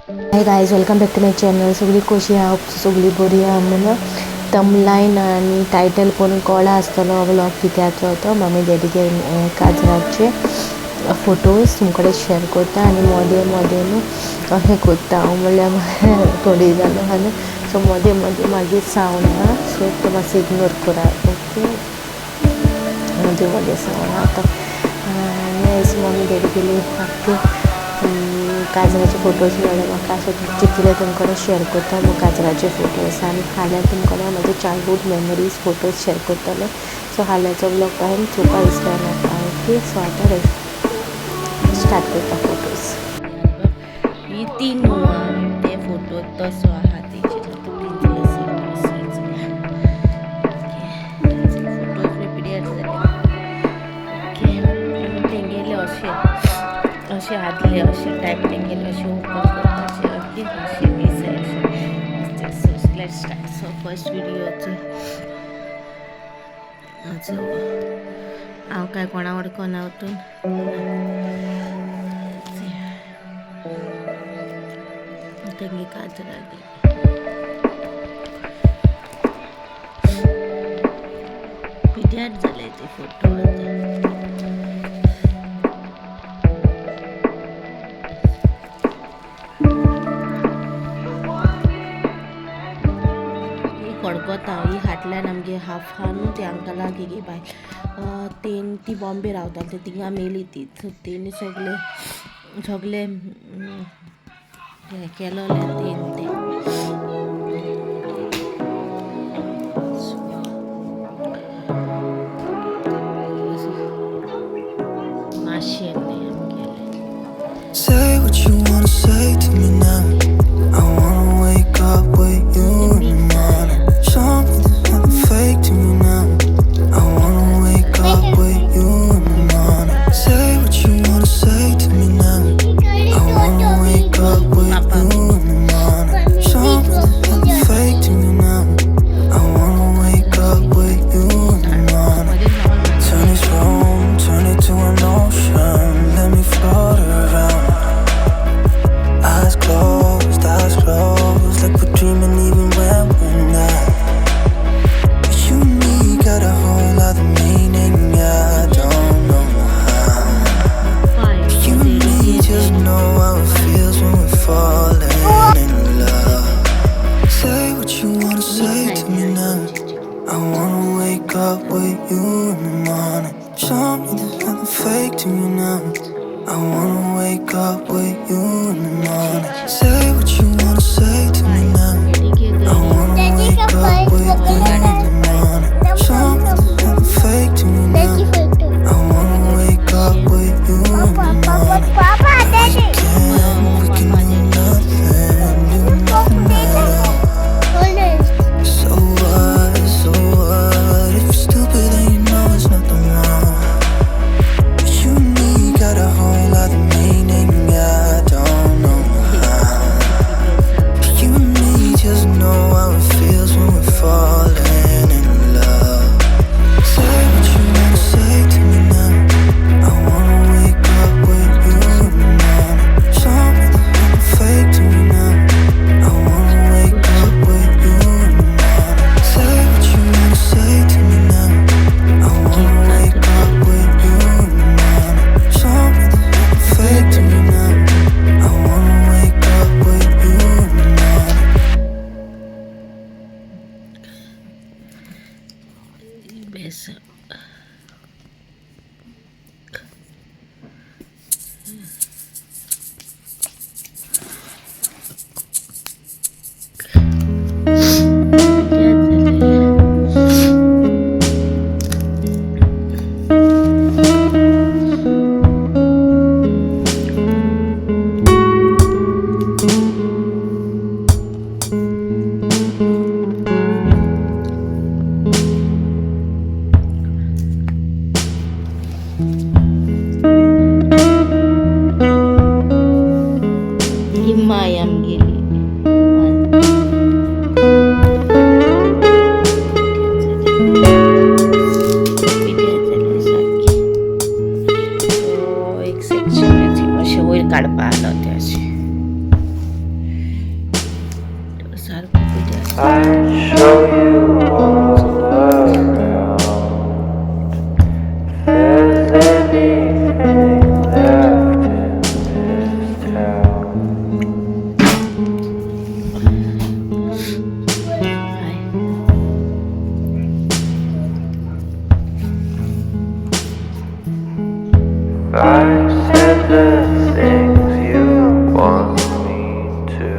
Hi guys, welcome back to my channel. सगळी कशी आहा, सगळी बरी आहा म्हणून थंबलायन आनी टायटल पळोवन कळ्ळा आसतलो व्लॉग कित्याचो तो. मम्मी डॅडीगे काजराचे फोटोज तुमकडे शेअर करता आनी मोदें मोदें न्हू अशें करता हांव, म्हणल्यार थोडी जालो आहा न्हू, सो मोदें मोदें मागीर सावंड आहा, सो तो मातसो इग्नोर करात. ओके, मोदें मोदें सावंड आहा तो. आनी मम्मी डॅडी गेली आख्खे काजराचे फोटोज मेळ्ळे म्हाका, सो चिंतलें तुमकडे शेअर करता मग काजराचे फोटोज. आनी फाल्यां तुमकडे म्हजे चायल्डहूड मेमरीज फोटोज शेअर करतलें. सो फाल्यांचो व्लॉग हांवें चोवपा विसर नाका. ओके, सो आतां स्टार्ट करता फोटोज. ही तीन ते फोटो तसो आहा तेजेर फोटोज पिड्यार जाले. ओके, तेंगेले अशें अशें आदले अशें टायप तेंगेले अशें ओपन करपाचें. ओके, अशें दिसाय अशें. So let's start. So first व्हिडियोचो हांव काय कोणा वडकोना वतून तेंगे काजराक गेले. पिड्यार जाले ते फोटो आतां. ही खडकोता ही हाटल्यान आमगे हाफ आहा न्हू ती आमकां लागीं गे बायल, तेन ती बॉम्बे रावताली, ते थिंगा मेली ती. सो तेणी सगळे सगळे हें केलोलें तेन तें. मातशें आमगेलें. Say what you wanna say to me now. I wanna wake up with you in the morning. Show me there's nothing fake to me now. I wanna wake up with you in the morning. Say what you wanna say to me now. I wanna wake up with you in the morning. Show me there's nothing fake to me now. I wanna wake up with you in the morning. Turn this room, turn it to an ocean. Let me float around. Eyes closed, like we're dreaming even when we're not. But you and me got a whole other meaning, I don't know how. You and me just know how it feels when we're falling in love. Say what you wanna say to me now. I wanna wake up with you in the morning. Show me there's nothing fake to me now. I wanna wake up with you in the morning. Say what you wanna say to me now. I wanna wake up with you in the morning. Show me there's nothing fake to me now. I wanna wake up with you in the morning. We can do nothing at all. So what? If you're stupid, then you know it's nothing wrong. But you and me got a whole other meaning, I don't know how. You and me just know how it feels when we're falling in love. Say what you wanna say to me now. I wanna wake up with you in the morning. Show me there's nothing fake to me now. I wanna wake up with you in the morning. Say what you wanna say to me now. I wanna wake up with you in the morning. Show me there's nothing fake to me now. I wanna wake up with you in the morning. Base he my आमगेली. एक section अशें वयर काडपा आसलो ते अशें. I'd show you all around. If there's anything left in this town. Hi. I said the things you want me to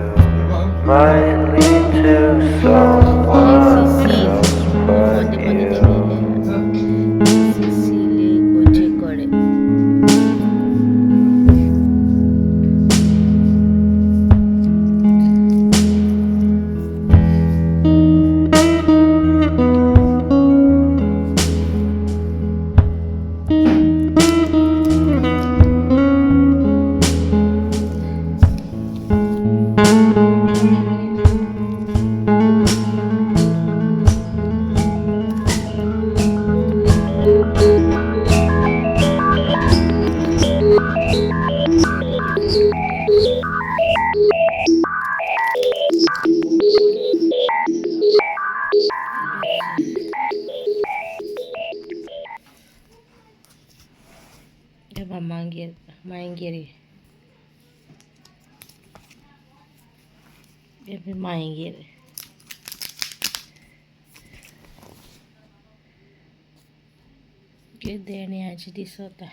might lead to someone Sisi else but पदे पदे you. तेंगेले सिसिले कोचे कडे. मागीर मागीर मागीर देण्याचे दिसता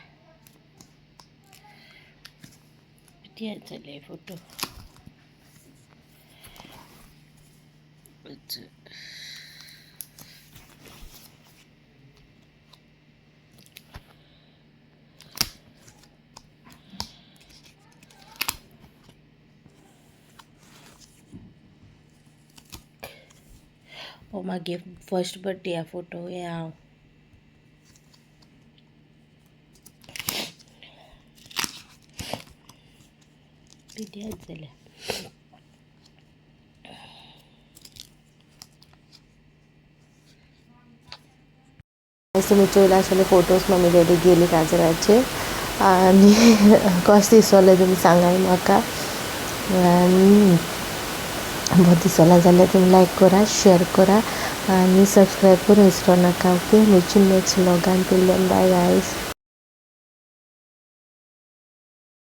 किती जाले फोटो. हो मागीर फर्स्ट बर्थडे फोटो हे हांव. किती जाल्या. तुमी चोयला आसतले फोटोज मम्मी डॅडी गेली काजराचे आनी कशें दिसोलें तुमी सांगाय म्हाका. आनी बरें दिसोलां जाल्यार तुमी लायक करा, शेयर करा आनी सबस्क्रायब करूं विसरो नाका. ओके, मेळची next व्लॉगान. Till then bye guys.